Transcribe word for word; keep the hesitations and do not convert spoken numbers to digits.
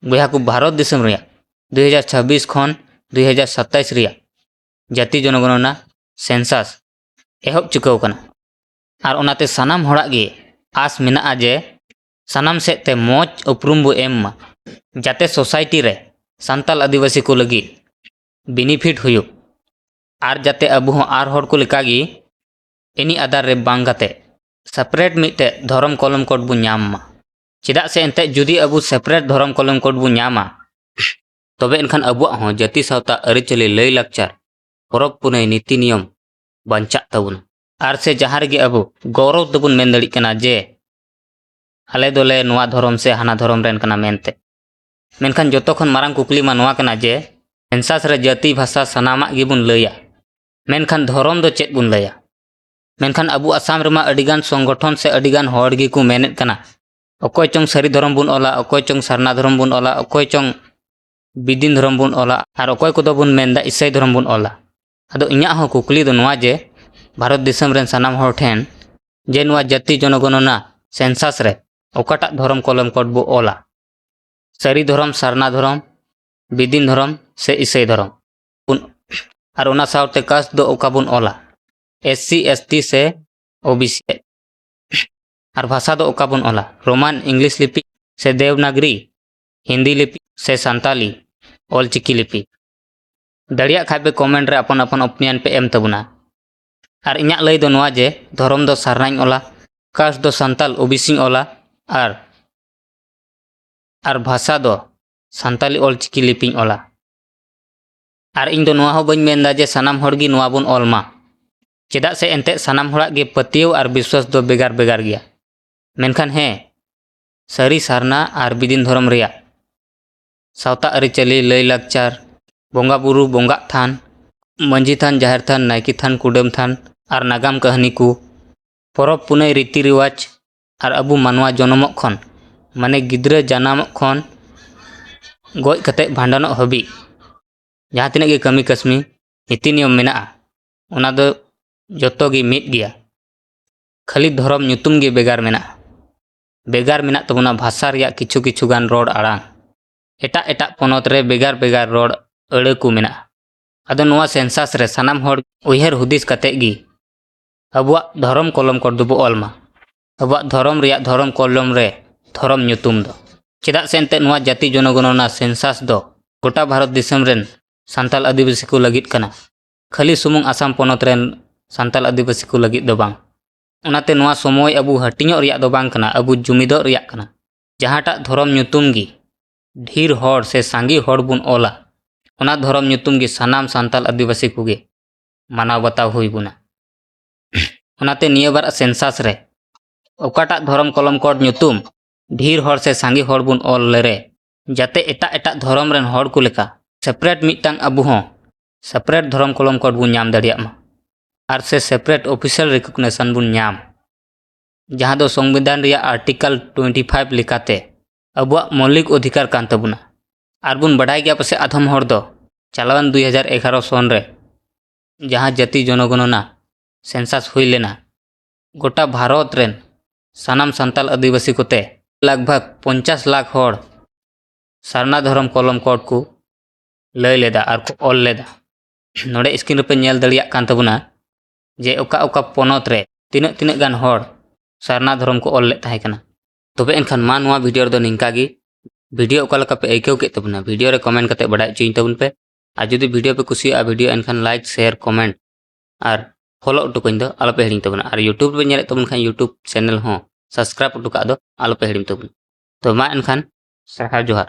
ᱵᱚᱭᱦᱟ ᱠᱚ, ᱵᱷᱟᱨᱚᱛ ᱫᱤᱥᱚᱢ ᱨᱮᱭᱟᱜ ᱫᱩ ᱦᱟᱡᱟᱨ ᱪᱷᱟᱵᱵᱤᱥ ᱠᱷᱚᱱ ᱫᱩ ᱦᱟᱡᱟᱨ ᱥᱟᱛᱟᱭᱤᱥ ᱨᱮᱭᱟᱜ ᱡᱟᱹᱛᱤ ᱡᱚᱱᱚᱜᱚᱱᱚᱱᱟ, census, ᱮᱦᱚᱵ ᱪᱩᱠᱟᱹᱣ ᱠᱟᱱᱟ᱾ ᱟᱨ ᱚᱱᱟᱛᱮ ᱥᱟᱱᱟᱢ ᱦᱚᱲᱟᱜ ᱜᱮ ᱟᱥ ᱢᱮᱱᱟᱜᱼᱟ ᱡᱮ ᱥᱟᱱᱟᱢ ᱥᱮᱫ ᱛᱮ ᱢᱚᱡᱽ ᱩᱯᱨᱩᱢ ᱵᱚ ᱮᱢ ᱢᱟ, ᱡᱟᱛᱮ society ᱨᱮ ᱥᱟᱱᱛᱟᱞ ᱟᱹᱫᱤᱵᱟᱹᱥᱤ ᱠᱚ ᱞᱟᱹᱜᱤᱫ benefit ᱦᱩᱭᱩᱜ, ᱟᱨ ᱡᱟᱛᱮ ᱟᱵᱚ ᱦᱚᱸ ᱟᱨ ᱦᱚᱲ ᱠᱚ ᱞᱮᱠᱟᱜᱮ ᱮᱱᱤ ᱟᱫᱟᱨ ᱨᱮ ᱵᱟᱝ ᱠᱟᱛᱮ separate ᱢᱤᱫᱴᱮᱡ ᱫᱷᱚᱨᱚᱢ ᱠᱚᱞᱚᱢ code ᱵᱚ ᱧᱟᱢ ᱢᱟ᱾ ᱪᱮᱫᱟᱜ ᱥᱮ ᱮᱱᱛᱮᱫ ᱡᱩᱫᱤ ᱟᱵᱚ separate ᱫᱷᱚᱨᱚᱢ ᱠᱚᱞᱚᱢ code ᱵᱚ ᱧᱟᱢᱟ, ᱛᱚᱵᱮ ᱮᱱᱠᱷᱟᱱ ᱟᱵᱚᱣᱟᱜ ᱦᱚᱸ ᱡᱟᱹᱛᱤ ᱥᱟᱶᱛᱟ ᱟᱹᱨᱤᱪᱟᱹᱞᱤ ᱞᱟᱹᱭ ᱞᱟᱠᱪᱟᱨ ᱯᱚᱨᱚᱵᱽ ᱯᱩᱱᱟᱹᱭ ᱱᱤᱛᱤ ᱱᱤᱭᱚᱢ ᱵᱟᱧᱪᱟᱜ ᱛᱟᱵᱚᱱᱟ᱾ ᱟᱨ ᱥᱮ ᱡᱟᱦᱟᱸ ᱨᱮᱜᱮ ᱟᱵᱚ ᱜᱚᱨᱚᱵᱽ ᱛᱮᱵᱚᱱ ᱢᱮᱱ ᱫᱟᱲᱮᱭᱟᱜ ᱠᱟᱱᱟ ᱡᱮ ᱟᱞᱮ ᱫᱚᱞᱮ ᱱᱚᱣᱟ ᱫᱷᱚᱨᱚᱢ ᱥᱮ ᱦᱟᱱᱟ ᱫᱷᱚᱨᱚᱢ ᱨᱮᱱ ᱠᱟᱱᱟ ᱢᱮᱱᱛᱮ᱾ ᱢᱮᱱᱠᱷᱟᱱ ᱡᱚᱛᱚ ᱠᱷᱚᱱ ᱢᱟᱨᱟᱝ ᱠᱩᱠᱞᱤ ᱢᱟ ᱱᱚᱣᱟ ᱠᱟᱱᱟ ᱡᱮ census ᱨᱮ ᱡᱟᱹᱛᱤ, ᱵᱷᱟᱥᱟ ᱥᱟᱱᱟᱢᱟᱜ ᱜᱮᱵᱚᱱ ᱞᱟᱹᱭᱟ, ᱢᱮᱱᱠᱷᱟᱱ ᱫᱷᱚᱨᱚᱢ ᱫᱚ ᱪᱮᱫ ᱵᱚᱱ ᱞᱟᱹᱭᱟ? ᱢᱮᱱᱠᱷᱟᱱ ᱟᱵᱚ ᱟᱥᱟᱢ ᱨᱮᱢᱟ ᱟᱹᱰᱤᱜᱟᱱ ᱥᱚᱝᱜᱚᱴᱷᱚᱱ ᱥᱮ ᱟᱹᱰᱤᱜᱟᱱ ᱦᱚᱲ ᱜᱮᱠᱚ ᱢᱮᱱᱮᱫ ᱠᱟᱱᱟ, ᱚᱠᱚᱭ ᱪᱚᱝ ᱥᱟᱹᱨᱤ ᱫᱷᱚᱨᱚᱢ ᱵᱚᱱ ᱚᱞᱟ, ᱚᱠᱚᱭ ᱪᱚᱝ ᱥᱟᱨᱱᱟ ᱫᱷᱚᱨᱚᱢ ᱵᱚᱱ ᱚᱞᱟ, ᱚᱠᱚᱭ ᱪᱚᱝ ᱵᱤᱫᱤᱱ ᱫᱷᱚᱨᱚᱢ ᱵᱚᱱ ᱚᱞᱟ, ᱟᱨ ᱚᱠᱚᱭ ᱠᱚᱫᱚ ᱵᱚᱱ ᱢᱮᱱᱫᱟ ᱤᱥᱟᱹᱭ ᱫᱷᱚᱨᱚᱢ ᱵᱚᱱ ᱚᱞᱟ᱾ ᱟᱫᱚ ᱤᱧᱟᱹᱜ ᱦᱚᱸ ᱠᱩᱠᱞᱤ ᱫᱚ ᱱᱚᱣᱟ ᱡᱮ ᱵᱷᱟᱨᱚᱛ ᱫᱤᱥᱚᱢ ᱨᱮᱱ ᱥᱟᱱᱟᱢ ᱦᱚᱲ ᱴᱷᱮᱱ ᱡᱮ ᱱᱚᱣᱟ ᱡᱟᱹᱛᱤ ᱡᱚᱱᱚᱜᱚᱱᱚᱱᱟ, census ᱨᱮ ᱚᱠᱟᱴᱟᱜ ᱫᱷᱚᱨᱚᱢ ᱠᱚᱞᱚᱢ code ᱵᱚ ᱚᱞᱟ? ᱥᱟᱹᱨᱤ ᱫᱷᱚᱨᱚᱢ, ᱥᱟᱨᱱᱟ ᱫᱷᱚᱨᱚᱢ, ᱵᱤᱫᱤᱱ ᱫᱷᱚᱨᱚᱢ ᱥᱮ ᱤᱥᱟᱹᱭ ᱫᱷᱚᱨᱚᱢ? ᱩᱱ-, ᱟᱨ ᱚᱱᱟ ᱥᱟᱶᱛᱮ caste ᱫᱚ ᱚᱠᱟ ᱵᱚᱱ ᱚᱞᱟ? SC, ST ᱥᱮ OBC? ᱟᱨ ᱵᱷᱟᱥᱟ ᱫᱚ ᱚᱠᱟ ᱵᱚᱱ ᱚᱞᱟ? Roman English ᱞᱤᱯᱤ ᱥᱮ ᱫᱮᱵᱽᱱᱟᱜᱽᱨᱤ, ᱦᱤᱱᱫᱤ ᱞᱤᱯᱤ ᱥᱮ ᱥᱟᱱᱛᱟᱞᱤ ᱚᱞᱪᱤᱠᱤ ᱞᱤᱯᱤ? ᱫᱟᱲᱮᱭᱟᱜ ᱠᱷᱟᱡ ᱯᱮ comment ᱨᱮ ᱟᱯᱚᱱ ᱟᱯᱚᱱ opinion ᱯᱮ ᱮᱢ ᱛᱟᱵᱚᱱᱟ᱾ ᱟᱨ ᱤᱧᱟᱹᱜ ᱞᱟᱹᱭ ᱫᱚ ᱱᱚᱣᱟ ᱡᱮ ᱫᱷᱚᱨᱚᱢ ᱫᱚ ᱥᱟᱨᱱᱟᱧ ᱚᱞᱟ, caste ᱫᱚ ᱥᱟᱱᱛᱟᱞ OBC ᱧ ᱚᱞᱟ, ᱟᱨ, ᱟᱨ ᱵᱷᱟᱥᱟ ᱫᱚ ᱥᱟᱱᱛᱟᱞᱤ ᱚᱞᱪᱤᱠᱤ ᱞᱤᱯᱤᱧ ᱚᱞᱟ᱾ ᱟᱨ ᱤᱧ ᱫᱚ ᱱᱚᱣᱟ ᱦᱚᱸ ᱵᱟᱹᱧ ᱢᱮᱱᱫᱟ ᱡᱮ ᱥᱟᱱᱟᱢ ᱦᱚᱲ ᱜᱮ ᱱᱚᱣᱟ ᱵᱚᱱ ᱚᱞ ᱢᱟ, ᱪᱮᱫᱟᱜ ᱥᱮ ᱮᱱᱛᱮᱫ ᱥᱟᱱᱟᱢ ᱦᱚᱲᱟᱜ ᱜᱮ ᱯᱟᱹᱛᱭᱟᱹᱣ ᱟᱨ ᱵᱤᱥᱣᱟᱥ ᱫᱚ ᱵᱷᱮᱜᱟᱨ ᱵᱷᱮᱜᱟᱨ ᱜᱮᱭᱟ᱾ ᱢᱮᱱᱠᱷᱟᱱ ᱦᱮᱸ, ᱥᱟᱹᱨᱤ ᱥᱟᱨᱱᱟ ᱟᱨ ᱵᱤᱫᱤᱱ ᱫᱷᱚᱨᱚᱢ ᱨᱮᱭᱟᱜ ᱥᱟᱶᱛᱟ ᱟᱹᱨᱤᱪᱟᱹᱞᱤ, ᱞᱟᱹᱭᱼᱞᱟᱠᱪᱟᱨ, ᱵᱚᱸᱜᱟᱼᱵᱩᱨᱩ, ᱵᱚᱸᱜᱟᱜ ᱛᱷᱟᱱ, ᱢᱟᱹᱡᱷᱤ ᱛᱷᱟᱱ, ᱡᱟᱦᱮᱨ ᱛᱷᱟᱱ, ᱱᱟᱭᱠᱮ ᱛᱷᱟᱱ, ᱠᱩᱰᱟᱹᱢ ᱛᱷᱟᱱ ᱟᱨ ᱱᱟᱜᱟᱢ ᱠᱟᱹᱦᱱᱤ ᱠᱚ, ᱯᱚᱨᱚᱵᱽ ᱯᱩᱱᱟᱹᱭ, ᱨᱤᱛᱤ ᱨᱮᱣᱟᱡᱽ ᱟᱨ ᱟᱵᱚ ᱢᱟᱱᱣᱟ ᱡᱚᱱᱚᱢᱚᱜ ᱠᱷᱚᱱ, ᱢᱟᱱᱮ ᱜᱤᱫᱽᱨᱟᱹ ᱡᱟᱱᱟᱢᱚᱜ ᱠᱷᱚᱱ ᱜᱚᱡ ᱠᱟᱛᱮ ᱵᱷᱟᱸᱰᱟᱱᱚᱜ ᱦᱟᱹᱵᱤᱡ ᱡᱟᱦᱟᱸ ᱛᱤᱱᱟᱹᱜ ᱜᱮ ᱠᱟᱹᱢᱤ ᱠᱟᱹᱥᱱᱤ, ᱱᱤᱛᱤ ᱱᱤᱭᱚᱢ ᱢᱮᱱᱟᱜᱼᱟ, ᱚᱱᱟ ᱫᱚ ᱡᱚᱛᱚ ᱜᱮ ᱢᱤᱫ ᱜᱮᱭᱟ᱾ ᱠᱷᱟᱹᱞᱤ ᱫᱷᱚᱨᱚᱢ ᱧᱩᱛᱩᱢ ᱜᱮ ᱵᱷᱮᱜᱟᱨ ᱢᱮᱱᱟᱜᱼᱟ᱾ ᱵᱷᱮᱜᱟᱨ ᱢᱮᱱᱟᱜ ᱛᱟᱵᱚᱱᱟ ᱵᱷᱟᱥᱟ ᱨᱮᱭᱟᱜ ᱠᱤᱪᱷᱩ ᱠᱤᱪᱷᱩ ᱜᱟᱱ ᱨᱚᱲ ᱟᱲᱟᱝ᱾ ᱮᱴᱟᱜ ᱮᱴᱟᱜ ᱯᱚᱱᱚᱛ ᱨᱮ ᱵᱷᱮᱜᱟᱨ ᱵᱷᱮᱜᱟᱨ ᱨᱚᱲ ᱟᱹᱲᱟᱹ ᱠᱚ ᱢᱮᱱᱟᱜᱼᱟ᱾ ᱟᱫᱚ ᱱᱚᱣᱟ ᱥᱮᱱᱥᱟᱥ ᱨᱮ ᱥᱟᱱᱟᱢ ᱦᱚᱲ ᱩᱭᱦᱟᱹᱨ ᱦᱩᱫᱤᱥ ᱠᱟᱛᱮ ᱜᱮ ᱟᱵᱚᱣᱟᱜ ᱫᱷᱚᱨᱚᱢ ᱠᱚᱞᱚᱢ ᱠᱳᱰ ᱫᱚᱵᱚ ᱚᱞ ᱢᱟ᱾ ᱟᱵᱚᱣᱟᱜ ᱫᱷᱚᱨᱚᱢ ᱨᱮᱭᱟᱜ ᱫᱷᱚᱨᱚᱢ ᱠᱚᱞᱚᱢ ᱨᱮ ᱫᱷᱚᱨᱚᱢ ᱧᱩᱛᱩᱢ ᱫᱚ᱾ ᱪᱮᱫᱟᱜ ᱥᱮ ᱮᱱᱛᱮᱫ ᱱᱚᱣᱟ ᱡᱟᱹᱛᱤ ᱡᱚᱱᱚᱜᱚᱱᱚᱱᱟ ᱥᱮᱱᱥᱟᱥ ᱫᱚ ᱜᱚᱴᱟ ᱵᱷᱟᱨᱚᱛ ᱫᱤᱥᱚᱢ ᱨᱮᱱ ᱥᱟᱱᱛᱟᱞ ᱟᱹᱫᱤᱵᱟᱹᱥᱤ ᱠᱚ ᱞᱟᱹᱜᱤᱫ ᱠᱟᱱᱟ᱾ ᱠᱷᱟᱹᱞᱤ ᱥᱩᱢᱩᱝ ᱟᱥᱟᱢ ᱯᱚᱱᱚᱛ ᱨᱮᱱ ᱥᱟᱱᱛᱟᱞ ᱟᱹᱫᱤᱵᱟᱹᱥᱤ ᱠᱚ ᱞᱟᱹᱜᱤᱫ ᱫᱚ ᱵᱟᱝ᱾ ᱚᱱᱟᱛᱮ ᱱᱚᱣᱟ ᱥᱚᱢᱚᱭ ᱟᱵᱚ ᱦᱟᱹᱴᱤᱧᱚᱜ ᱨᱮᱭᱟᱜ ᱫᱚ ᱵᱟᱝ ᱠᱟᱱᱟ, ᱟᱵᱚ ᱡᱩᱢᱤᱫᱚᱜ ᱨᱮᱭᱟᱜ ᱠᱟᱱᱟ᱾ ᱡᱟᱦᱟᱸᱴᱟᱜ ᱫᱷᱚᱨᱚᱢ ᱧᱩᱛᱩᱢ ᱜᱮ ᱰᱷᱮᱨ ᱦᱚᱲ ᱥᱮ ᱥᱟᱸᱜᱮ ᱦᱚᱲ ᱵᱚᱱ ᱚᱞᱟ, ᱚᱱᱟ ᱫᱷᱚᱨᱚᱢ ᱧᱩᱛᱩᱢ ᱜᱮ ᱥᱟᱱᱟᱢ ᱥᱟᱱᱛᱟᱞ ᱟᱹᱫᱤᱵᱟᱹᱥᱤ ᱠᱚᱜᱮ ᱢᱟᱱᱟᱣ ᱵᱟᱛᱟᱣ ᱦᱩᱭ ᱵᱚᱱᱟ᱾ ᱚᱱᱟᱛᱮ ᱱᱤᱭᱟᱹ ᱵᱟᱨ ᱥᱮᱱᱥᱟᱥ ᱨᱮ ᱚᱠᱟᱴᱟᱜ ᱫᱷᱚᱨᱚᱢ ᱠᱚᱞᱚᱢ ᱠᱳᱰ ᱧᱩᱛᱩᱢ ᱰᱷᱮᱨ ᱦᱚᱲ ᱥᱮ ᱥᱟᱸᱜᱮ ᱦᱚᱲ ᱵᱚᱱ ᱚᱞ ᱞᱮᱨᱮ, ᱡᱟᱛᱮ ᱮᱴᱟᱜ ᱮᱴᱟᱜ ᱫᱷᱚᱨᱚᱢ ᱨᱮᱱ ᱦᱚᱲ ᱠᱚ ᱞᱮᱠᱟ ᱥᱮᱯᱟᱨᱮᱴ ᱢᱤᱫᱴᱟᱝ ᱟᱵᱚ ᱦᱚᱸ ᱥᱮᱯᱟᱨᱮᱴ ᱫᱷᱚᱨᱚᱢ ᱠᱚᱞᱚᱢ ᱠᱳᱰ ᱵᱚᱱ ᱧᱟᱢ ᱫᱟᱲᱮᱭᱟᱜ ᱢᱟ ᱟᱨ ᱥᱮ ᱥᱮᱯᱟᱨᱮᱴ ᱚᱯᱷᱤᱥᱤᱭᱟᱞ ᱨᱤᱠᱚᱜᱱᱤᱥᱚᱱ ᱵᱚᱱ ᱧᱟᱢ, ᱡᱟᱦᱟᱸ ᱫᱚ ᱥᱚᱝᱵᱤᱫᱷᱟᱱ ᱨᱮᱭᱟᱜ ᱟᱨᱴᱤᱠᱟᱞ ᱴᱩᱭᱮᱱᱴᱤ ᱯᱷᱟᱭᱤᱵᱷ ᱞᱮᱠᱟᱛᱮ ᱟᱵᱚᱣᱟᱜ ᱢᱳᱣᱞᱤᱠ ᱚᱫᱷᱤᱠᱟᱨ ᱠᱟᱱ ᱛᱟᱵᱚᱱᱟ᱾ ᱟᱨ ᱵᱚᱱ ᱵᱟᱰᱟᱭ ᱜᱮᱭᱟ ᱯᱟᱥᱮ ᱟᱫᱷᱚᱢ ᱦᱚᱲ ᱫᱚ ᱪᱟᱞᱟᱣᱮᱱ ᱫᱩᱭ ᱦᱟᱡᱟᱨ ᱮᱜᱟᱨᱚ ᱥᱚᱱ ᱨᱮ ᱡᱟᱦᱟᱸ ᱡᱟᱹᱛᱤ ᱡᱚᱱᱚᱜᱚᱱᱚᱱᱟ ᱥᱮᱱᱥᱟᱥ ᱦᱩᱭ ᱞᱮᱱᱟ, ᱜᱚᱴᱟ ᱵᱷᱟᱨᱚᱛ ᱨᱮᱱ ᱥᱟᱱᱟᱢ ᱥᱟᱱᱛᱟᱞ ᱟᱹᱫᱤᱵᱟᱹᱥᱤ ᱠᱚᱛᱮ ᱞᱟᱜᱽ ᱵᱷᱟᱜᱽ ᱯᱚᱧᱪᱟᱥ ᱞᱟᱠᱷ ᱦᱚᱲ ᱥᱟᱨᱱᱟ ᱫᱷᱚᱨᱚᱢ ᱠᱚᱞᱚᱢ ᱠᱳᱰ ᱠᱚ ᱞᱟᱹᱭ ᱞᱮᱫᱟ ᱟᱨ ᱠᱚ ᱚᱞ ᱞᱮᱫᱟ᱾ ᱱᱚᱰᱮ ᱥᱠᱨᱤᱱ ᱨᱮᱯᱮ ᱧᱮᱞ ᱫᱟᱲᱮᱭᱟᱜ ᱠᱟᱱ ᱛᱟᱵᱚᱱᱟ ᱡᱮ ᱚᱠᱟ ᱚᱠᱟ ᱯᱚᱱᱚᱛ ᱨᱮ ᱛᱤᱱᱟᱹᱜ ᱛᱤᱱᱟᱹᱜ ᱜᱟᱱ ᱦᱚᱲ ᱥᱟᱨᱱᱟ ᱫᱷᱚᱨᱚᱢ ᱠᱚ ᱚᱞ ᱞᱮᱫ ᱛᱟᱦᱮᱸ ᱠᱟᱱᱟ᱾ ᱛᱚᱵᱮ ᱮᱱᱠᱷᱟᱱ ᱢᱟ ᱱᱚᱣᱟ ᱵᱷᱤᱰᱤᱭᱳ ᱨᱮᱫᱚ ᱱᱤᱝᱠᱟ ᱜᱮ᱾ ᱵᱷᱤᱰᱤᱭᱳ ᱚᱠᱟ ᱞᱮᱠᱟ ᱯᱮ ᱟᱹᱭᱠᱟᱹᱣ ᱠᱮᱫ ᱛᱟᱵᱚᱱᱟ, ᱵᱷᱤᱰᱤᱭᱳ ᱨᱮ ᱠᱚᱢᱮᱱᱴ ᱠᱟᱛᱮ ᱵᱟᱰᱟᱭ ᱦᱚᱪᱚᱧ ᱛᱟᱵᱚᱱ ᱯᱮ᱾ ᱟᱨ ᱡᱩᱫᱤ ᱵᱷᱤᱰᱤᱭᱳ ᱯᱮ ᱠᱩᱥᱤᱭᱟᱜᱼᱟ ᱵᱷᱤᱰᱤᱭᱳ, ᱮᱱᱠᱷᱟᱱ ᱞᱟᱭᱤᱠ, ᱥᱮᱭᱟᱨ, ᱠᱚᱢᱮᱱᱴ ᱟᱨ ᱯᱷᱚᱞᱳ ᱦᱚᱴᱚ ᱠᱟᱹᱧ ᱫᱚ ᱟᱞᱚᱯᱮ ᱦᱤᱲᱤᱧ ᱛᱟᱵᱚᱱᱟ᱾ ᱟᱨ ᱭᱩᱴᱩᱵᱽ ᱨᱮᱯᱮ ᱧᱮᱞᱮᱫ ᱛᱟᱵᱚᱱ ᱠᱷᱟᱱ ᱭᱩᱴᱩᱵᱽ ᱪᱮᱱᱮᱞ ᱦᱚᱸ ᱥᱟᱵᱥᱠᱨᱟᱭᱤᱵᱽ ᱦᱚᱴᱚ ᱠᱟᱜ ᱫᱚ ᱟᱞᱚᱯᱮ ᱦᱤᱲᱤᱧ ᱛᱟᱵᱚᱱᱟ᱾ ᱛᱚ ᱢᱟ ᱮᱱᱠᱷᱟᱱ ᱥᱟᱨᱦᱟᱣ ᱡᱚᱦᱟᱨ᱾